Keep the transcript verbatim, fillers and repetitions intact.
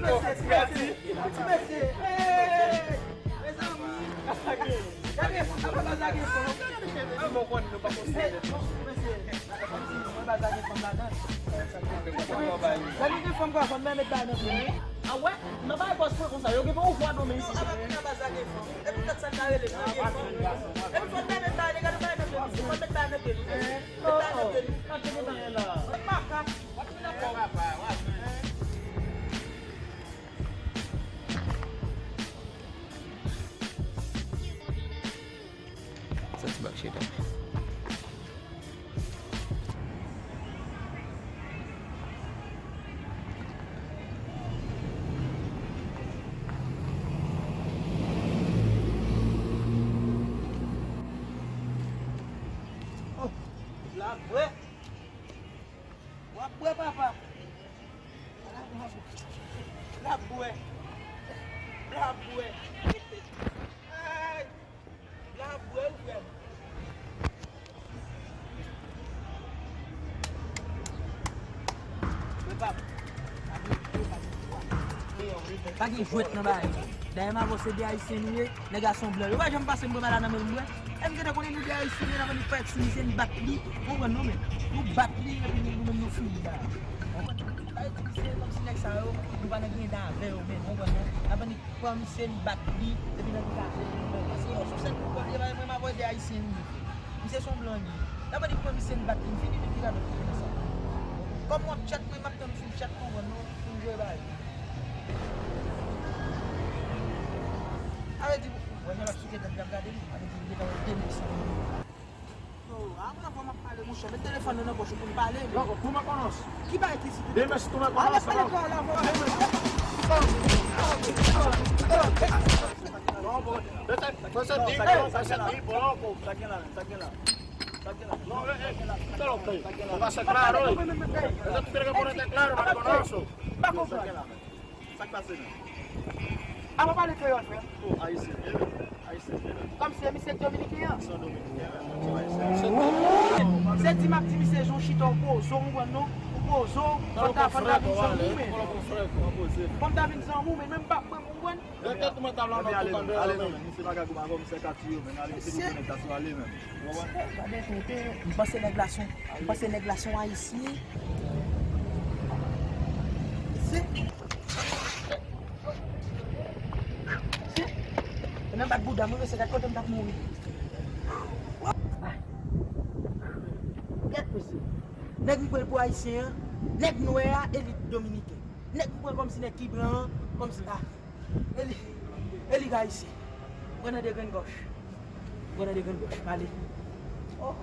Mesye, mesye, mesye, hey! Mezanmi! Gade, apa pa lage fanm? An bon konn nou pa posede. Mesye, mwen pa lage fanm ladan. Lè nou gen fanm kwa fanm, men met bagay nan pye. A wè, nan bagay bòs mwen konsa, yo gen pou vwa domen isi. Apa pa lage fanm? E poutèt sa n ta rele m lage fanm. Epi fò n met bagay, gade bagay nan pye nou. Fò n met bagay nan pye nou. Met bagay nan pye nou. Met makak. Sa ti bak chita. Oh, la bwè. W ap bwè, papa. L ap bwè. L ap bwè. Ay! L ap bwè, wi, frè m. Wi, pap. Pa gen jwèt nan bagay. Dayè, m avè w se de Ayisyen nou ye. Nèg la se yon blan. Yo pa janm pase m bwè, pa la nan men m bwè. E m gentan konnen nou de Ayisyen, n ap annik parèt sou misye, n bat li. Ou konprann non, men? Nou bat li, epi nou, nou menm nou fini la. Ou konprann? Sa vle di misye, kòmsi nèg sa yo, nou pa nan griyen avè yo menm, ou konprann non? N ap annik pran misye, n bat li, epi n annik lage li, nou menm. Paske yo sou sèn pou kò l ye, mwen m avè w de Ayisyen nou ye. Misye se yon blan li ye. N ap annik pran misye, n bat li, n fini, n vin avèk li konsa. Kòm w ap tchèt mwen, m ap tann ou fin tchèt mwen, ou konprann non? Pou n jwe bagay. Sa vle di, wè jan l ap souke tèt li ap gade m, sa vle di li gentan wè de mil san. Yo, a mwen avè w m ap pale, monchè. Met telefòn nan nan pòch ou pou n pale, men. Loco, tú me conoces. Ki bagay ki site? Dime si tú me conoces, loco. Dime si tú me conoces, loco. No, pues, ese, pues ese tipo, pues ese tipo, loco. Sa gen la, sa gen la. Sa gen la. No, eh, eh, usted lo que. Póngase claro, eh. Eso tú tienes que ponerte claro, mariconazo. Pa konprann. Sa k pase menm? A pa pale kreyòl, frè m. Oh, ayisyen, vre menm. Ayisyen, vre menm. Kòmsi e misye k dominiken an. Se yon dominiken, menm, se yon ayisyen. Se di m ap di misye jan w chita w poze w, ou konprann non? Ou poze w, fò ta, fò ta vin zanmi w, men. Fò m ta vin zanmi w, men, men m pa, ou konprann? Rete tou mwen tab la nan tout andeyo, men. Misye pa ka goumen avè w, misye ka tiye w, men. Ale, misye pou konnen ka sou ale, men. Ou konprann? Gade kote, m panse nèg la se yon, m panse nèg la se yon ayisyen. Se. Se. E nan bat bouda mwen, mesye, gad kote m t ap mouri. Gad, mesye. Nèg m pran pou ayisyen an, nèg nwè a, e li dominiken. Nèg m pran kòmsi nèg ki blan an, kòmsi, ah. E li, e li ka ayisyen. Pran nan de grenn gòch. Pran nan de grenn gòch. Pale. Oh.